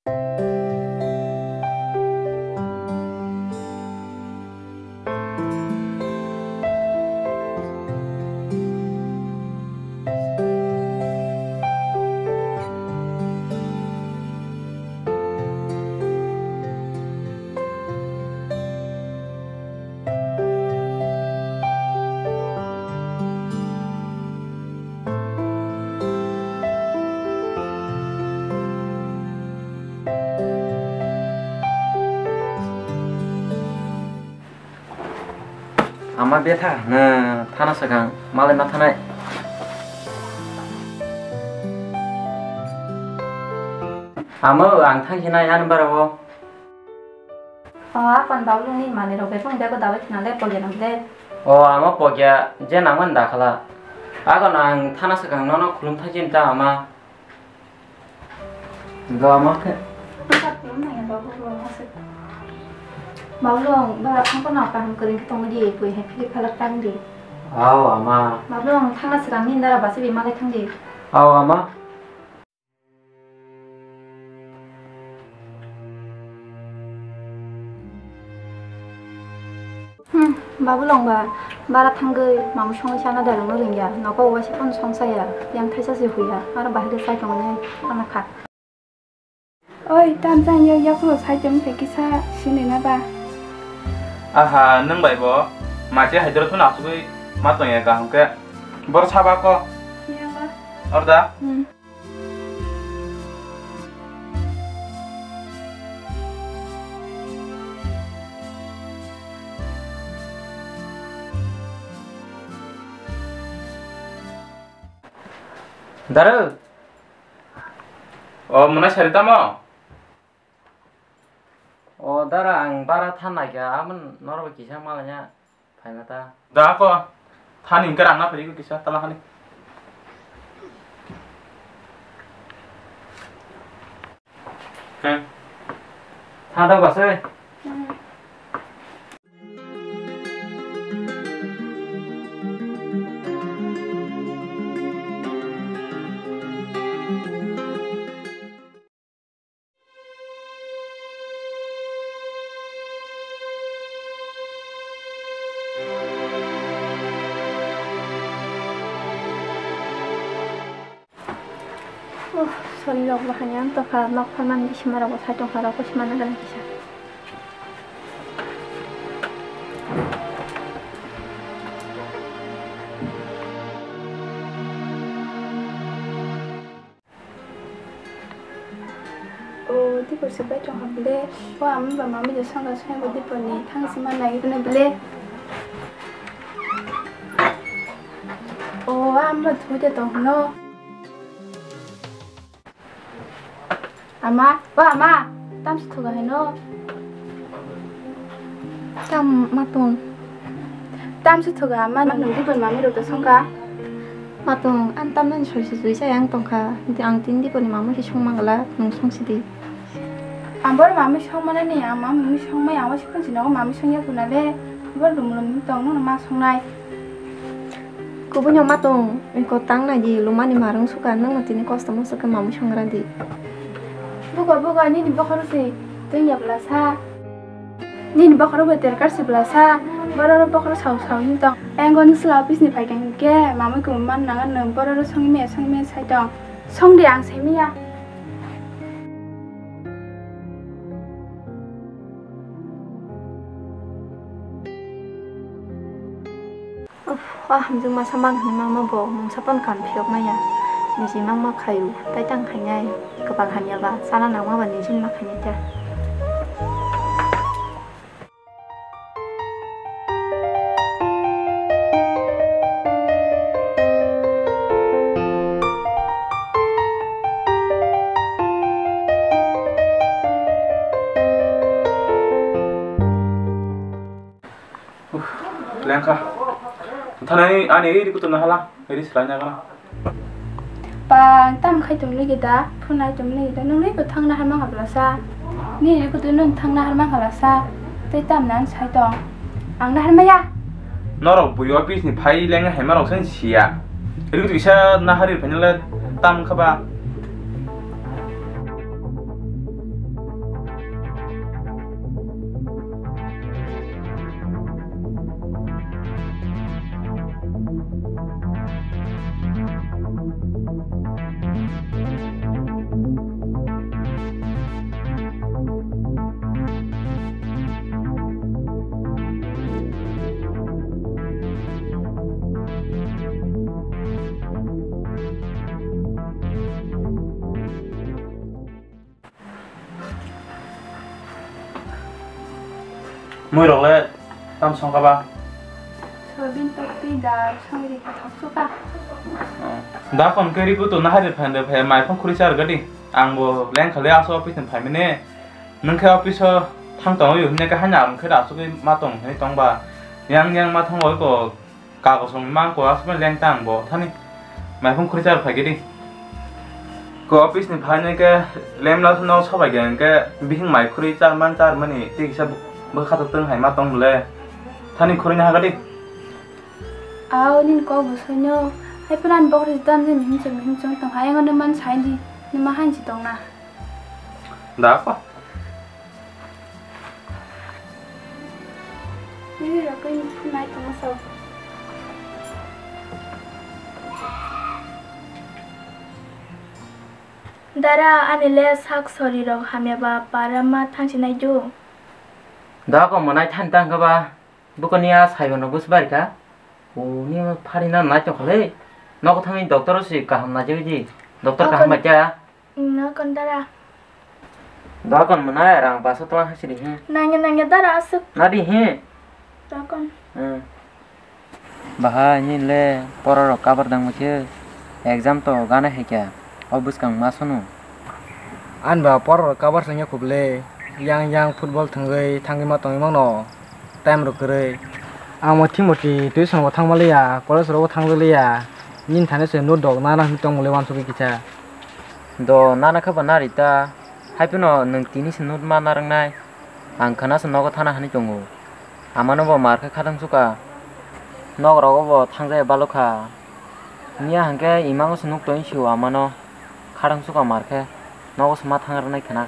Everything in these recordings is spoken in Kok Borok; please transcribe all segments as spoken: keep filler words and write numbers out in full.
Ama betha na thana swkang malai ma thanai. Ama ang thang hinai ani bara o. O, akon baulung ni manwi rok bebak bego dabai khna le pogya nang le. O, ama pogya je nangmani dakhala. Akon ang thana swkang nono khulum thang chin ta ama. Do ama khe. Ang ta khulum nang ya babu rok ma se. Baulung, bara thang ko na kaham kwrwng khe tongwi di, pui hai philip phalak tang di. Ao, ama. Baulung, thangna swkang nini dara basi bi malai thang di. Ao, ama. Hmm, babu longba, bara thangwi mamwi songwi chana da rwngno rwngya, nogo uaisa phano songchaya, yang thaisa se huya, aro bahai khe chai tongmani ano kha. Oi, tam chang yo, yaphuru sai tong khe kisa sini na ba? Aha, nwng bai bo, machi hai doro thun asugwi ma tongya kaham khe. Bor saba ko. Ya ba. Orda? Hmm. Dara. O, mwnai sari tamo? O, dara, ang bara thanai kha, amon norok kisa malanya. Phaina ta. Da ko. Thani hingke rang na phai kisa tala hani. He. Tha da basai. Oh, sorry rok bo hani ang tongkha, nok phalmani bisingo rok bo sai tongkha, rok bo sima nang kisa. O, Dipor se bai tong kha bele. O, ama ba mami de songkha songkha Dipor ni thang si ma nai bele bele. O, ama ba thwi de tong hino. Ama, o ama, tam se thuga hino. Tam ma tong. Tam se thuga ma nung Dipor mami rok to songkha. Ma tong, ang tam nani sori se jui sai ang tongkha. Ang tin Dipor ni mami se song mangala, nung song sidi. Ang bor mami song mana ni, ang mami song mai, ang wasi phone si nogo mami song ya kuna le. Bor dum lum tong nung ma song nai. Kubui no ma tong, ko tang nai di, lumani marung suka, nung no tini kosto mo suka mami song ra di. Buka buka, nini bokhorok se tong ya bla sa. Nini bokhorok bai terkar si bwla sa, borok rok bokhorok sao sao him tong. Engo nung sla office ni phai kha hinkhe, mamui kumu man nang nung borok rok songwi maya songwi maya sai tong. Song de ang sai maya. Uff, o hamjwk masa mang hinwi mama bo mungsa phano kam phiyok maya. Niji mangma khaio, tai tang khainai. Kwbang hamya ba, chana nangma ba niji ma khainai ta. Uff, lengkha. Thanai ani iri kutu nahala, iri slai nagana. Pang tam khai tong ligi da, phunai tong ligi da, nung ligi thang nahar mang habla sa. Ni iri kutu nung thang nahar mang habla sa. Tei tam nan sai tong. Ang nahar maya. Norok bui office ni phai leng hai ma rok sen siya. Iri kutu kisa nahar iri phainale tam kha ba. Mui rok le tam songkha ba? Soyabin tokti dal songwi rikha thok suka. Oh. Da kon ke ripu to nahari phande phai mai phang khuri char gadi. Ang bo leng khale aso office ni phai mene. Nung khe office o thang tong yo hine ka hanya ang khe da sugui ma tong hine tong ba. Yang yang ma thang oi ko. Kagos rok mang ko asma leng tang bo thani. Maiphung khuri char phai gidi. Ko office ni phai nai ke lem la no sobai ge ke bihing mai khuri char man char mani ti kisa bwkha tok tong hai ma tong le. Thani khuri na hagadi. Aw nin ko bo soino. Hai pran bok ri dan ni mihim chong mihim chong tong hai ngo ne man sai di. Ni ma han chi tong na. Da ko. Nini rokoi nai tongma sao. Dara, ani le sak sori rok hamya ba para ma thangsi nai ju. Da ko manai than tang ka ba. Buko ni a saibo no bus bai ka. O ni phari na nai tong khale. Nogo thangni doctor o si kaham nai jagwi di. Doctor kaham bai kya. Nokon dara. Dokon mwnai rang paso twlang hai sidi hi. Nangya nangya dara aswk. Nadi hi. Dokon. Hmm. Bahai ni le pora rok kabar dang mukhe exam to gana hai kya. O bwskang ma sunu. An ba pora rok kabar sangya khuble. Yang yang football thangwi thangwi ma tongwi mangno. Time rok kwrwi. Ang mo thimoti tuition bo thangma liya, college rogo thangja liya. Nini thani se note rok nana hwnwi tongmole uansugwi kisa. Do nana khe bo nari ta. Hai phano nwng tini se note ma narwknai. Ang khwna se nogo thana hwnwi tongo. Amano bo mar khe khatang suka. Nok rogo bo thangjaya balokha. Miya hwnkhe imango se nuk tong sio amano. Khatang suka mar khe. Nogo se ma thang rwnai khwna.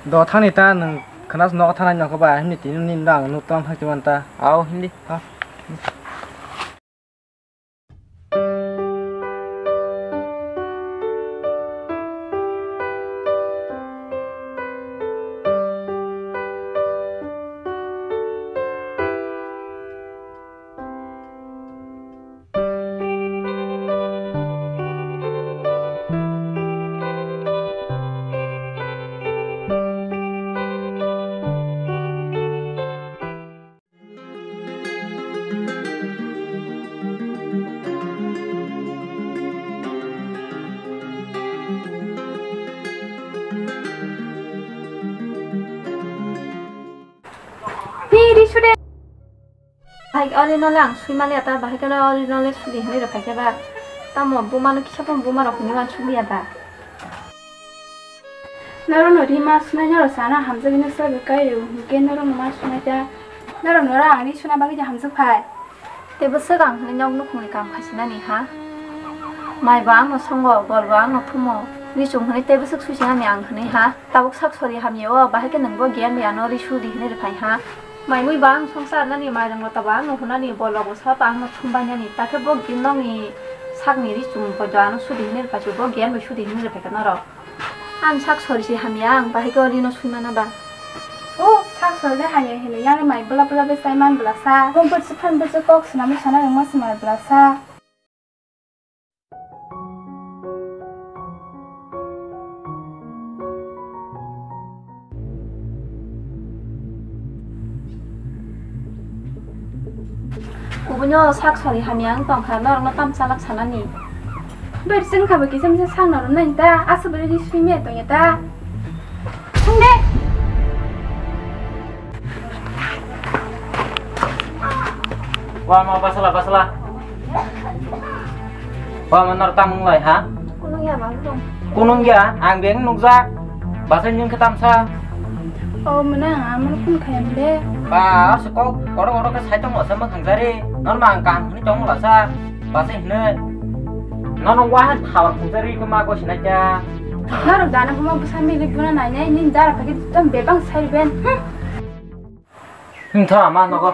Do thani ta nwng khwna se nogo thanai nokho ba himni tini nini no ang nuk tong thang chuman ta. Au hindi. Ha. Hi, ri sude. Bahai ke ori nole ang sui mali ata, bahai kele ori nole sudi hinui rok phaikhe ba. Tamo buma no kisa pon buma rok hinui uansuk liya da. Norok no ri ma sunai norok sana hamjagwi no sabi kai rw, hinkhe norok no ma sunai ta. Norok no ang ri suna bagwi hamjak phai. Tei bwswk ang hwnwi nok nukhungni kam khaisinani ha? Mai bo ang no songo, gol bo ang no thumo, ri chum hwnwi tei bwswk suisinani ang hwnwi ha? Tabuk sak sori hamya o, bahai khe nwng bo giyan ri ano ri su di hwnwi rw phai ha? Mai mui bo ang songsa rwnani, mairang lota bo ang no hwnani, bol rok bo sabo ang no thum bainani, takhe bo nokni sakni ri chum poito ano su di hwnwi rw phai, bo giyan bai su di hwnwi rw phai kha norok. Ang sak sori se hamya, ang bahai khe ori no sui mana ba? O, sak sori le hamya hino, yang mai bwla bwla be sai man bwla sa. Bo bwswk phan bwswk kok swnam sana rwngma se mai bwla sa. Kubunyo sak sori hamya wng tongkha, norokno tamo chalak sanani. Bai chwng kha bo kisa misa sak norok nani ta, aswk bai ri sui maya tongya ta. Thung de. Wa ma basala basala. Wa ma nor tamung lai ha? Kunung ya ma kunung. Kunung ya, ang beng nukjak. Basai nung khe tamsa. O mwnang, amano phone khaiyam de. Ba, se kok kodo kodo khe sai tongmo se mwkhang jari. Nor ma ang kaham hwnwi tongmo lasa. Basai hwnwi. Nono wahan thawar khungjari khe ma gosinai kya. Norok dana buma bwsa mili buna nainai, nini dara phagi tong bebang sai ben. Hmm. Wngtha ma nogo.